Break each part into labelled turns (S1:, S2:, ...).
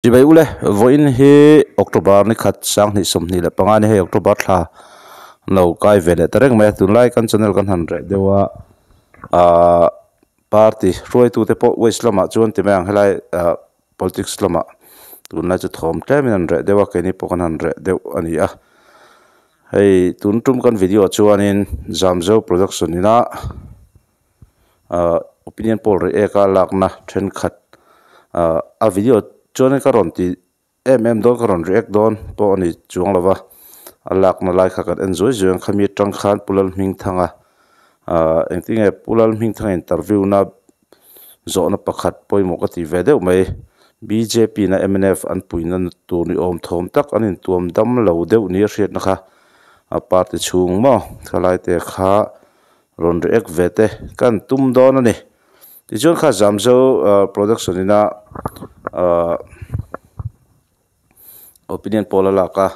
S1: Chibai ule, vawiin hi October ni khat 2025 a ni hei October thla lo kai ve leh ta reng mai a, tunlai kan channel kan han reh deuh a ahh party hruaitute pawh west lamah chuan ti mai ang helai ahh politics lamah tunlai chu thawm tlemin an reh deuh a keini pawh kan han reh deuh a ni a, hei tun tum kan video ah chuanin Zamzo production ina ahh opinion poll reh ek a lakna thenkhat ahh a video chuanin ka rawn ti em em dawn ka rawn react dawn pawh a ni chuang lo va a lakna lai kha kan en zuai zuai ang khami atang khan Pu Lalhmingthanga ahh engtin nge Pu Lalhmingthanga interview na zawhna pakhat pawimawh ka ti ve deuh mai bjp na mnf an puihna tur ni awm thawm tak an intuam dam lo deuh nia hriatna kha a party chhung maw thalai te kha. Rawn react ve te kan tum dawn a ni. Tichuan kha Zamzo production ina ahh opinion poll a lak a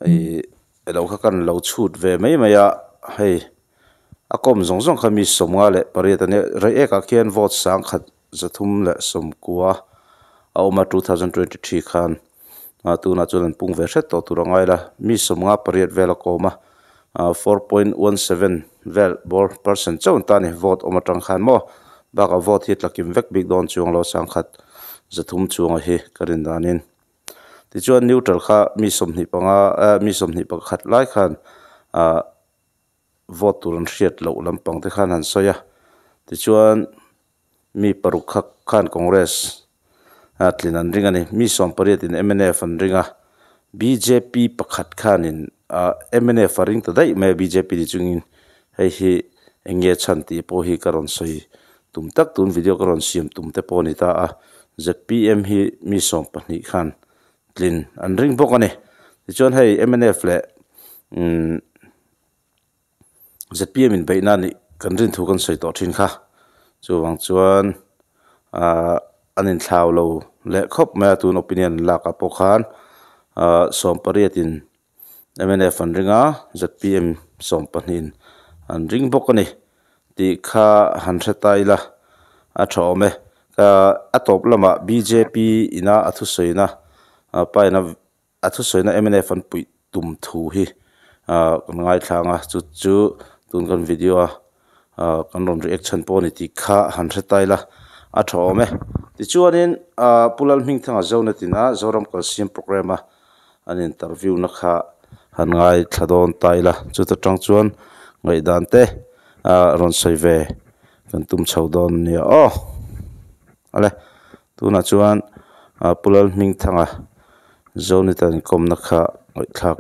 S1: ih elo kha kan lo chhut ve mai mai a hei a kawm zawng zawng kha mi 58 a nia react ah khian vote 1139 a awm a 2023 khan ah tunah chuan an pung ve hret tawh tur a ngai la mi 58 vel a kawm a ah 4.17 vel bawr percent chauh an ta a ni vote awm atang khan maw bakah vote hi tlakim vek bik dawn chuang lo 1300 chunga hi ka rin danin tichuan neutral kha mi 25 eh mi 21 lai khan ah vote tur an hriat loh lampang te khan han sawi a tichuan. Mi paruk kha khan Congress a tlin an ring a ni. Mi 80 in mnf an ring a, bjp pakhat khanin mnf a ring ta daih mai a bjp ni chungin hei hi eng nge chhan tih pawh hi ka rawn sawi tum tak tun video ka rawn siam tum te pawh a ni ta a. Zpm hi mi 20 khan tlin an ring bawk a ni. Tichuan hei mnf leh umm. Zpm in beihna nih kan rin thu kan sawi tawh thin kha. Chuvang chuan ahh an inthlau lo leh khawp mai a tun opinion an lak ah pawh khan ahh 80 in mnf an ring a zpm 20 in an ring bawk a ni tih kha han hre ta ila a tha awm e. A tawp lamah bjp ina a thusawina paina A thusawina mnf an puih tum thu hi kan ngaithlang a, chu chu tun kan video a kan rawn reaction pawh a ni tih kha han hre ta ila a tha awm e. Tichuanin Pu Lalhmingthanga Zonetin-a Zoram Kalsiam programme a an interview na kha han ngaithla dawn ta ila, chuta tang chuan ngaihdan te rawn sawi ve kan tum chho dawn nia aw. Ale, tunah chuan Pu Lalhmingthanga Zonita inkawmna kha ngaihthlak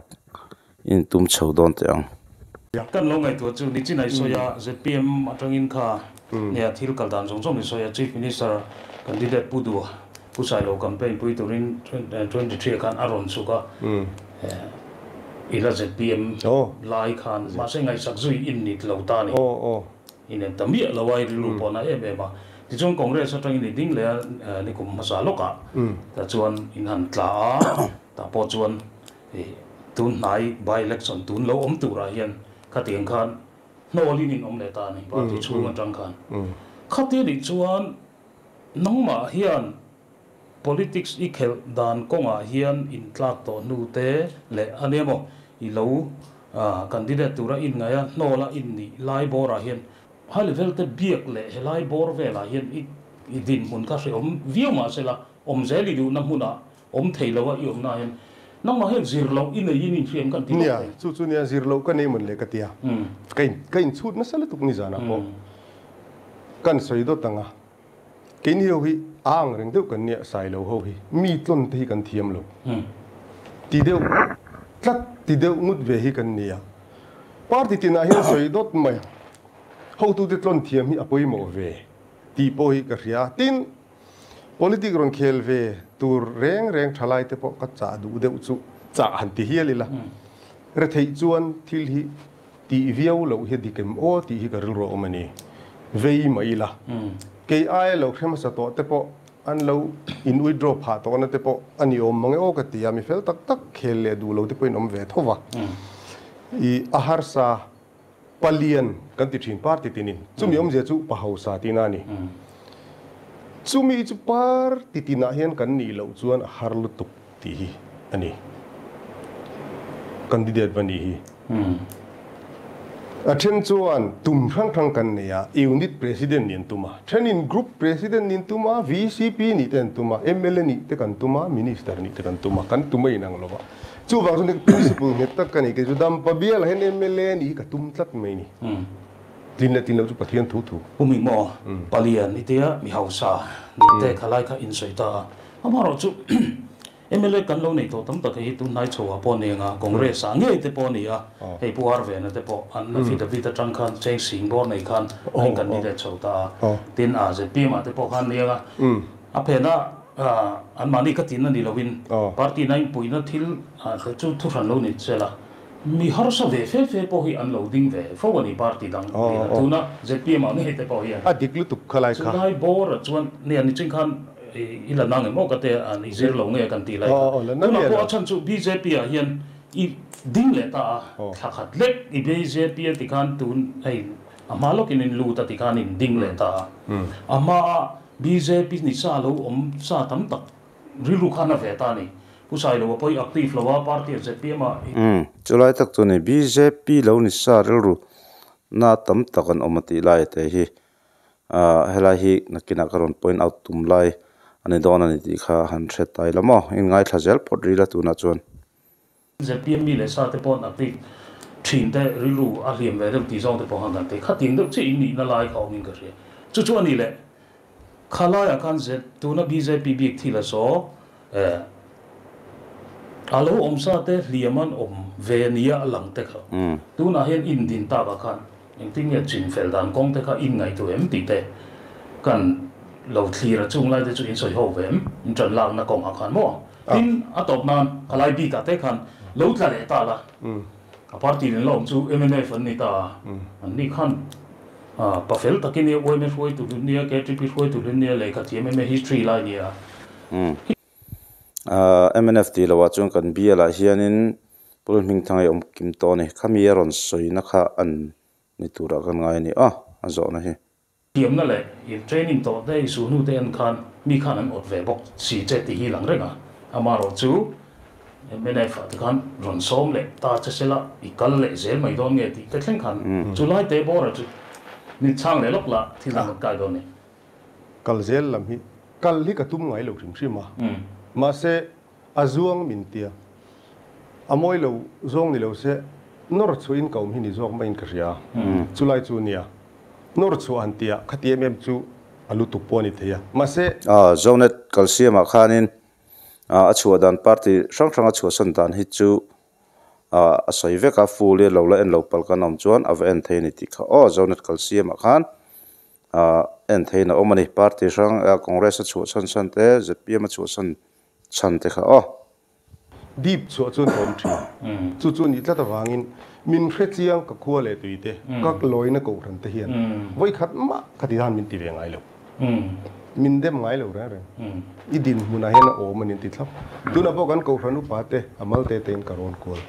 S1: in tum chho dawn teh ang.
S2: Kan lo ngaihtuah chu Nichinai sawi a, zpm atangin kha nia thil kal dan zawng zawng i sawi a, Chief Minister candidate Pu Duha, Pu Sailo campaign pui turin 23 ah khan a rawn chhuk a, ila zpm lai khan mahse ngaihsak zui in nit lo ta a ni. Inen ta miah lo a, i rilru pawh na em em a. Tichuan Congress atangin i ding leh a, ni kum hmasa lawkah tah chuan in han tla a, tah pawh chuan tun hnai by election tun lo awm turah hian khatiang khan hnawlin in awm leh ta a ni, party chhung atang khan. Khati anih chuan nangmah hian politics i khelh dan kawngah hian intlak tawh hnu te leh a nia maw i lo candidate tura in ngaih a, hnawla in nih lai bawrah hian high level te biak leh helai bawr velah hian i i dinhmun kha hrehawm viau mah sela awm zel i duhna hmunah awm thei lo a i awmna hian nangmah hian zir loh i neiin inhriam kan ti
S3: bawk thei. Nia, chu chu nia zir loh ka nei mawn le ka tia. Ka in ka inchhut nasa lutuk nizanah pawh kan sawi dawt ang a. Keini ho hi a ang reng deuh kan nia Sailo ho hi mi tlawn te hi kan thiam lo ti deuh tlat ti deuh ngut ve hi kan nia. Party tinah hian sawi dawt mai ang. Hotute tlawn thiam hi a pawimawh ve tih pawh hi ka hria. Tin, politic rawn khel ve tur reng reng thalai te pawh ka chah duh deuh chu chah han ti hial ila. Retheih chuan thil hi Tih viau loh hi dik em aw tih hi ka rilru a awm a ni. Vei mai ila. Kei aia lo hre hmasa tawh te pawh an lo in withdraw phah tawhna te pawh a ni awm mang e aw ka ti a, mi fel tak tak khel leh duh lo te pawhin awm ve tho va. I a harsa palian kan ti thin party tinin chumi awmzia chu pa hausa tihna a ni. Chumi chu party tinah hian kan nih loh chuan a har lutuk tih hi a ni. Candidate va nih hi. A then chuan tum hrang hrang kan nei a, unit president nih an tum a, thenin group president nih an tum a, VCP nih te an tum a, mla nih te kan tum a, minister nih te kan tum a, kan tum a inang lo va. Chuvang chuan principle nghet tak ka ni, kei chu Dampa bialah hian mla nih hi ka tum tlat mai ni. Tlin leh tlin loh chu Pathian thu thu.
S2: Pu Mingmaw, Palian i tia mi hausa nih te kha lai kha in sawi ta a. Amaherawh chu mla kan lo nei tawh tam tak hei hi tunhnai chhoah pawh ni anga Congress ah ngei te pawh a ni a, hei Pu Arvena te pawh an affidavit atang khan cheng sing bawr nei khan a in candidate chho ta a. Tin a zpm ah te pawh khan ni anga a phena anmahni ka tin a ni loin party na inpuihna thil chu thuhran lo ni se la. Mi harsa ve fe fe pawh hi an lo ding ve fo a ni party dang nen a tuna zpm ah ngei te pawh hian.
S3: A dik lutuk kha lai kha.
S2: Chulai bawr ah chuan nia ni ching khan i la nang em aw ka te an i zir lo nge kan tih lai kha. Tunah pawh a chhan chu bjp ah hian i ding leh ta a, thla khat lek i bjp a ti khan tun hei a hma lawkin in lut a ti khan in ding leh ta a. A hma a bjp ni sa lo awm sa tam tak Rilru khan a ve ta a ni. Pu Sailo a pawi active lo a, party a zpm a.
S1: Umm, chulai tak chu ni. Bjp lo ni sa rilru na tam tak an awm a tih lai te hi ah helai hi nakinah ka rawn point out tum lai a ni dawn a ni tih kha han hre tai la maw? Inngaithla zel phawt ril a tunah chuan.
S2: Zpm mi leh sa te pawh an active thin te rilru a hliam ve deuh tih zawng te pawh khan kan thei. Khatin deuh chiah in nihna lai kha awmin ka hria. Chu chu a ni leh kha laiah khan Z tuna bjp bik thil a saw eh a lo awm sa te hliam an awm ve nia a lang te kha. Tunah hian in din takah khan engtin nge chin fel dan kawng te kha in ngaihtuah em tih te kan lo thlir a chung lai te chu in sawi ho ve em in ṭan lakna kawngah khan maw? Tin, a tawp nan ka lai bikah te khan lo tla leh ta la, a party nen la awm chu mnf an ni ta a, an ni khan pa fel takin nia yma hruaitu hlun nia, KTP hruaitu hlun nia, lehkha thiam em em history lai nia.
S1: Mnf tih loh ah chuan kan bialah hianin Pu Hmingthanga i awm kim tawh a ni. Khami a rawn sawina kha an ni turah kan ngai a ni a, a zawhna hi.
S2: Thiamna leh i training tawh te i suhnu te en khan mi khan an awt ve bawk si che tih hi lang reng a, amaherawh chu mnf ah te khan rawn sawm leh ta che sela i kal leh zel mai dawn nge tih te thleng khan chu lai te bawr ah chu ni chhang leh lawk la thil dang kan kai dawn ni.
S3: Kal zel lam hi kal hi ka tum ngai lo hrim hrim a, mahse a zuang min tia a mawi lo zawng ni lo se nawr chhuahin ka awm hi ni zawk maiin ka hria chulai chu nia. Nawr chhuah han tih ah khati em em chu a lutuk pawh a ni thei a, mahse.
S1: A, Zonet kalsiamah khanin a chhuah dan party hrang hrang a chhuahsan dan hi chu a sawi vek a, full i lo la en lo palh kan awm chuan a va en thei a ni tih kha aw, Zonet kalsiamah khan en theiin a awm a ni, party hrang Congress a chhuahsan chhan te, zpm a chhuahsan chhan te kha aw.
S3: Deep chhuah chuan ka awm thin. Chu chu a nih tlat avangin min hre chiang ka khua leh tui te, ka lawina kohhran te hian vawi khat mah ka ti dan min ti ve ngai lo. Min dem ngai lo reng reng. I dinhmunah hian a awm a ni an ti thlap. Tunah pawh kan kohhran upa te a mal te tein ka rawn kual.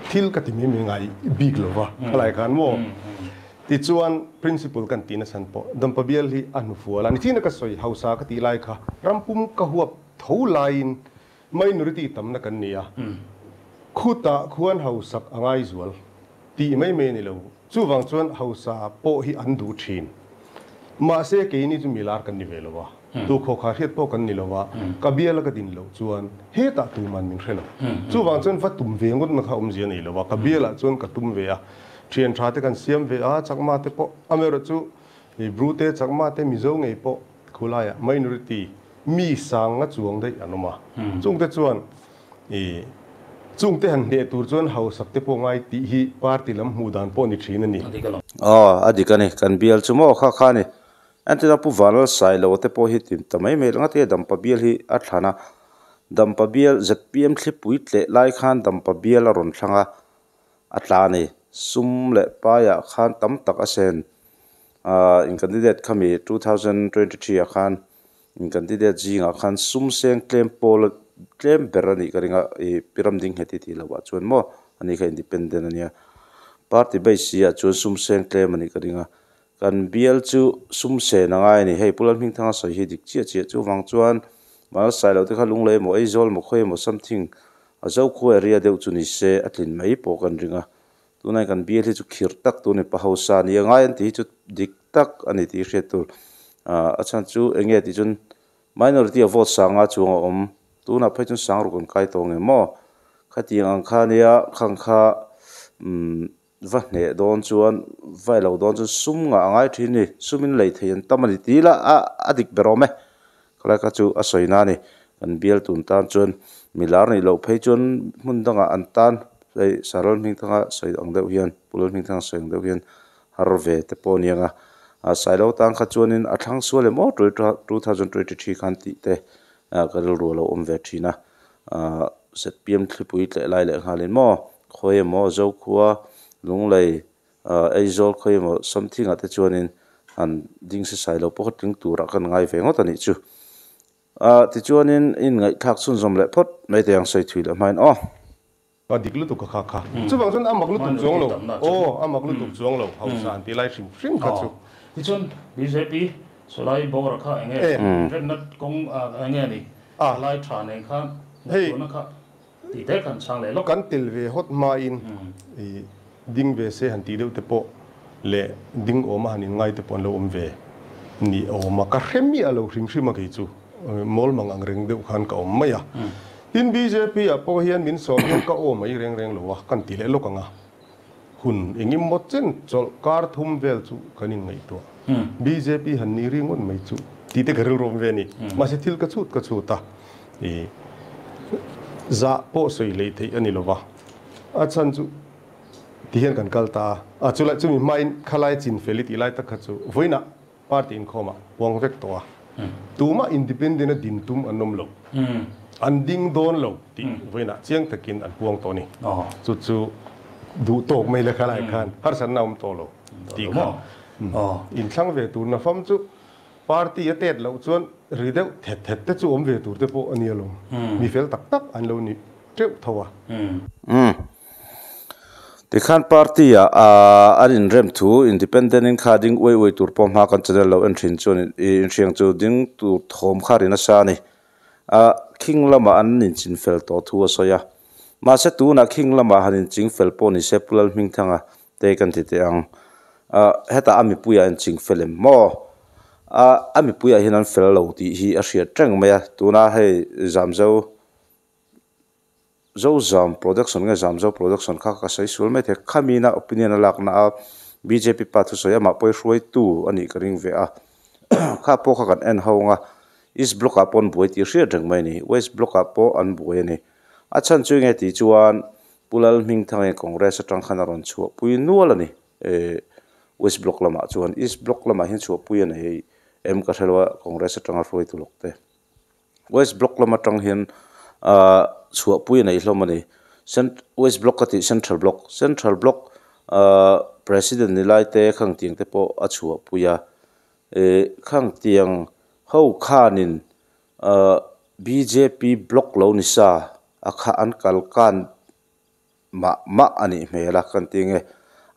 S3: Thil ka ti mai mai ngai bik lo va, khalai khan maw? Tichuan principle kan tih nachhan pawh Dampa bial hi a hnufual a, nichina ka sawi hausa ka tih lai kha rampum ka huap tho laiin Minority tamna kan ni a, khutah khuan hausak a ngai zual tih mai mai a ni lo. Chuvang chuan hausa pawh hi an duh thin. Mahse keini chu milar kan ni ve lo a, tu khawkha hriat pawh kan ni lo a, ka biala ka din loh chuan hetah tuman min hre lo. Chuvang chuan va tum ve ngawtna kha awmzia nei lo a, ka bialah chuan ka tum ve a, thian tha te kan siam ve a, chakma te pawh, amaherawhchu Bru te, chakma te, Mizo ngei pawh khulaiah minority Mi sang a chuang daih an awm a, chungte chuan i chungte han hneh tur chuan hausak te pawh ngai tih hi party lam hmuh dan pawh ni thin a ni.
S1: Aw, a dik a ni, kan bial chu maw kha kha a ni. Entirna Pu Vanlal Sailo te pawh hi tim ta mai mai la ngati a Dampa bial hi a thlan a, Dampa bial zpm thlipui tleh lai khan Dampa bial a rawn thlang a, a tla a ni. Sum leh paiah khan tam tak a sen. Ahh in candidate khami 2023 ah khan in candidate zingah khan sum seng tlem pawl tlem ber a nih ka ring a ih pi ram ding nghet i tih loh ah chuan maw ani kha independent a nia party base ah chuan sum seng tlem a nih ka ring a. Kan bial chu sum sen a ngai a ni. Hei Pu Lalhmingthanga sawi hi dik chiah chiah chuvang chuan Mal Sailo te kha lunglei emaw Aizawl emaw khawi emaw something a Zokhua area deuh chu ni se a tlin mai pawh kan ring a. Tunah hian kan bial hi chu khirh tak tur a ni. Pa hausa ni a ngai an tih hi chu dik tak a ni tih hriat tur. A chhan chu eng nge tih chuan minority a vote sanga chuang a awm. Tunah phei chuan sang ruk an kai tawh ang em maw? Khatiang ang kha nia khang kha umm Va hneh dawn chuan va ilo dawn chuan sum ngah a ngai thin a ni. Sumin lei thei an tam a ni tih ila a a dik ber awm e. Khalai kha chu a sawi na a ni. Kan bial tun tan chuan mi lar nih loh phei chuan hmun dangah an tan hei Saral Hmingthanga sawi ang deuh hian Pu Lalhmingthanga sawi ang deuh hian har ve te pawh a ni ang a. Sailo tan kha chuanin a thlang sual em aw 2023 khan tih te ka rilru a lo awm ve thin a. ZPM thlipui tleh lai leh nghalin maw khawi emaw Zokhua, Lunglei, Aizawl khawi emaw something ah te chuanin han ding se sai lo pawh kha tling turah kan ngai ve ngawt a nih chu. Tichuanin inngaihthlak chhunzawm leh phawt mai thei ang sawi thui leh hmain aw.
S3: A dik lutuk a kha kha. Chuvang chuan a mak lutuk chuang lo. Aw, a mak lutuk chuang lo. Hausa an ti lai hrim hrim kha chu.
S2: Tichuan bjp Sawlai bawra kha enge remna kawng enge a ni? Thalai tha nen khan ngaihtuahna kha tih te kan chhang leh lawk.
S3: Kan tel ve hawt hmain i ding ve se han tih deuh te pawh leh ding awma han inngai te pawh an lo awm ve ni awm a, ka hre miah lo hrim hrim a kei chu mawl mang ang reng deuh khan ka awm mai a. Tin bjp ah pawh hian min sawm hian ka aw mai reng reng lo a, kan ti leh lawk ang a. Hun engemaw chen chawlh kar thum vel chu kan inngaihtuah. Bjp han ni ri ngawt mai chu tih te ka rilru awm ve a ni. Mahse thil ka chhut ka chhut a, i zah pawh sawi lei theih a ni lo va. A chhan chu ti hian kan kal ta a, a chulai chumi hmain khalai chin fel i tih lai tak kha chu vawiinah Party inkhawmah puang vek tawh a, tumah independent a din tum an awm lo, an ding dawn lo tih vawiinah chiang takin an puang tawh a ni. Chu chu duh tawk mai le khalai khan harsatna a awm tawh lo tih kha inthlang ve tur nafam chu party a tet loh chuan ri deuh thet thet te chu awm ve tur te pawh a ni alawm, mi fel tak tak an lo ni teuh tho a.
S1: Tikhan party ah an inrem thu independent in kha ding uai uai tur pawh hma kan channel lo en thin chuan inhriang chu ding tur thawm kha ri nasa a ni. Ah khing lamah an inchin fel tawh thu a sawi a. Mahse tunah khing lamah han inching fel pawh ni se Pu Lalhmingthanga te kan ti teh ang. Ah hetah a mipuiah inching fel em maw? Ah a mipuiah hian an fel lo tih hi a hriat reng mai a. Tuna hei Zamzo Zozam production nge Zamzo production kha ka sawi sual mai thei. Khamina opinion a lakna a bjp pa thusawi amah pawh hi hruaitu a nih ka ring ve a. Kha pawh kha kan en ho ang a, East block ah pawh an buai tih hriat reng mai a ni. West block ah pawh an buai a ni. A chhan chu enge tih chuan Pu Lalhmingthanga Congress atang khan a rawn chhuahpui nual a ni. West block lamah chuan East block lamah hian chhuahpui a nei em ka hre lo a Congress atanga hruaitu lawk te. West block lam atang hian ahh chhuahpui a nei hlawm a ni cent west block ka tih central block central block ahh president ni lai te khang tiang te pawh a chhuahpui a ih khang tiang ho khanin ahh bjp block lo ni sa a kha an kal kan mah mah a nih hmel a kan ti nge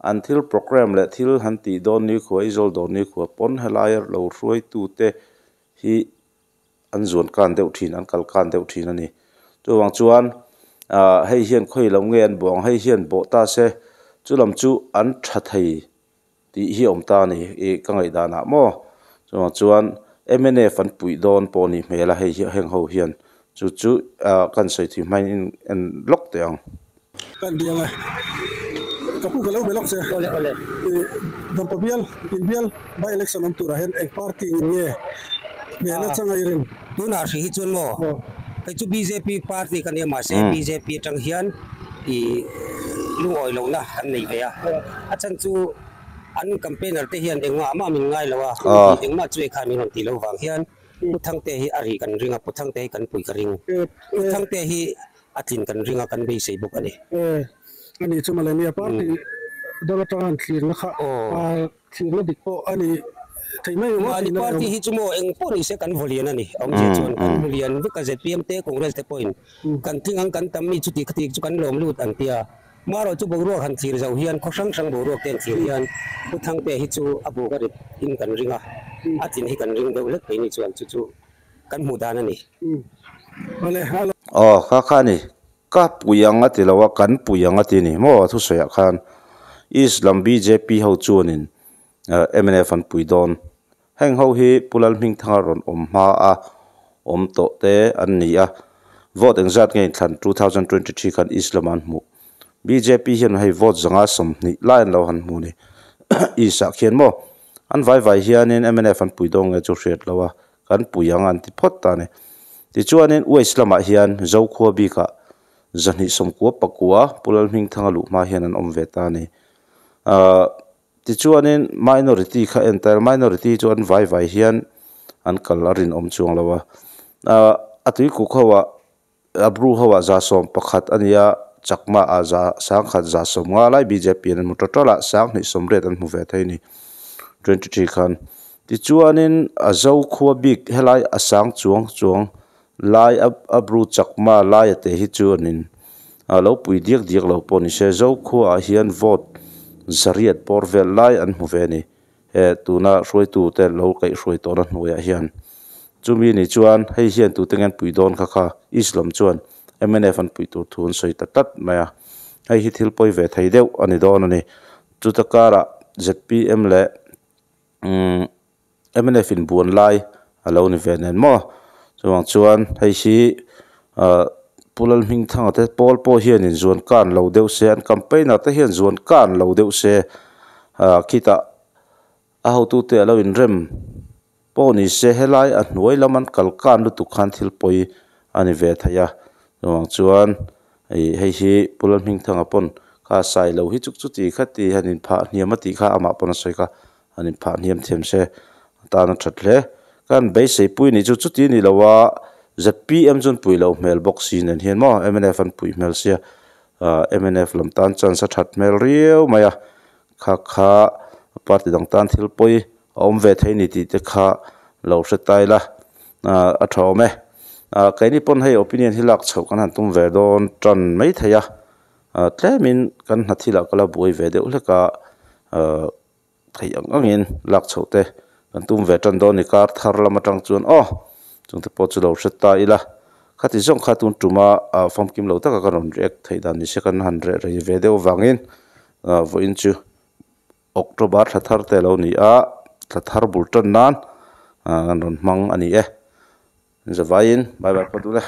S1: an thil programme leh thil han tih dawn ni khua Aizawl dawr ni khua pawn helai lo hruaitu te hi. an zuan kan deuh thin an kal kan deuh thin a ni chuvang chuan ah hei hian khawi lo nge an bawh ang hei hian bawh ta se chu lam chu an tha thei tih hi a awm ta a ni ih ka ngaihdan ah maw chuvang chuan mnf an puih dawn pawh a nih hmel a hei hi heng ho hian chu chu ah kan sawi thui hmain in en lawk teh ang.
S4: Kan bial e. Ka pu ka lo be lawk che.
S5: Awle awle.
S4: I Dampa bial, in bial by election awm turah hian eng party in nge hmel a chang a i rin?
S5: Tunah hri hi chuan maw? Kei chu bjp party ka nia mahse bjp atang hian i lungawi lohna kan nei ve a. A chhan chu an campaigner te hian engmah mah min ngai lo a, engmah chu ekha min rawn tih loh vang hian Pu Thangte hi a ri kan ring a, Pu Thangte hi kan pui ka ring. Pu Thangte hi A tlin kan ring a, kan beisei bawk a ni.
S4: E, a nih chu mawle nia, party dang atanga han thlirna kha thlirna dik pawh a ni thei mai ang a.
S5: Mahni party hi chu maw eng pawh ni se kan vaw lian a ni. A awmzia chuan kan hmu lian vek a, zpm te Congress te pawhin kan tling ang kan tam mi chuti khati chu kan lawm lut an tia. Marawh chu boruak han thlir zo hian khaw hrang hrang boruak te han thlir hian Pu Thangtea hi chu a buk a rit in kan ring a, a tlin hi kan ring deuh hlek phei ni chuan chu chu kan hmuh dan a ni.
S1: Aw kha kha a ni. Ka pui ang a ti lo a, kan pui ang a ti ni maw thusawiah khan East lam bjp ho chuanin mnf an pui dawn. Heng ho hi Pu Lalhmingthanga rawn awm hma a awm tawh te an ni a, vote engzat nge inthlan 2023 khan East lamah an hmuh. Bjp hian hei vote zanga 20 lai an lo han hmu ni. East ah khian maw an vai vai hianin mnf an pui dawn nge chu hriat lo a, kan pui ang an ti phawt ta a ni. Tichuanin West lamah hian Zokhua bikah 299 Pu Lalhmingthanga luh hma hian an awm ve ta a ni. Ahh tichuanin minority kha entire minority chu an vai vai hian an kal a rinawm chuang lo a. Ahh a tuikuk ho ah a bru ho ah 11 a ni a, chakma ah za 1000 150 lai bjp an hmu ta tawlh a, 280 an hmu ve thei a ni 23 khan. Tichuanin a Zokhua bik helai a sang chuang chuang lai a a bru chakma laia te hi chuanin a lo pui diak diak lo pawh ni se Zokhua ah hian vote zariat bawr vel lai an hmu ve a ni. He tuna hruaitu te lo kaihhruai tawhna hnuaiah hian chumi ni chuan hei hian tute nge an pui dawn kha kha Islam chuan mnf an pui tur thu an sawi ta tlat mai a, hei hi thil pawi ve thei deuh a ni dawn a ni. Chuta karah zpm leh umm mnf in buan lai a lo ni ve nen maw chuvang chuan hei hi ah Pu Lalhmingthanga te pawl pawh hianin zuan kan lo deuh se an campaigner te hian zuan kan lo deuh se ah khitah a hotute a lo inrem pawh ni se helai a hnuai lam an kal kan lutuk khan thil pawi a ni ve thei a chuvang chuan ih hei hi Pu Lalhmingthanga pawn kha sai lo hi chuk chuti kha ti han inphah hniam a tih kha amah pawn a sawi kha an inphah hniam thiam se a tan a that hle. Kan beisei pui nih chu chuti ni lo a, zpm chu an pui lo hmel bawk si nen hian maw mnf an pui hmel sia, ah mnf lam tan chance a that hmel riau mai a, kha kha party dang tan thil pawi a awm ve thei ni tih te kha lo hre ta ila, ah a tha awm e. Ah keini pawn hei opinion hi lak chhoh kan han tum ve dawn tan mai thei a, ah tlemin kan hna thilah ka la buai ve deuh hlek a, ah. Theih ang angin lak chhoh te kan tum ve tan dawn ni kar thar lam atang chuan aw chungte pawh chu lo hre ta ila khati zawng kha tun tuma ah famkim lo taka kan rawn react theih dan ni se kan han reh rei ve deuh avangin ah vawiin chu October thla thar te lo ni a thla thar bul tan nan ah kan rawn hmang a ni e zavaiin bye bye phawt ule.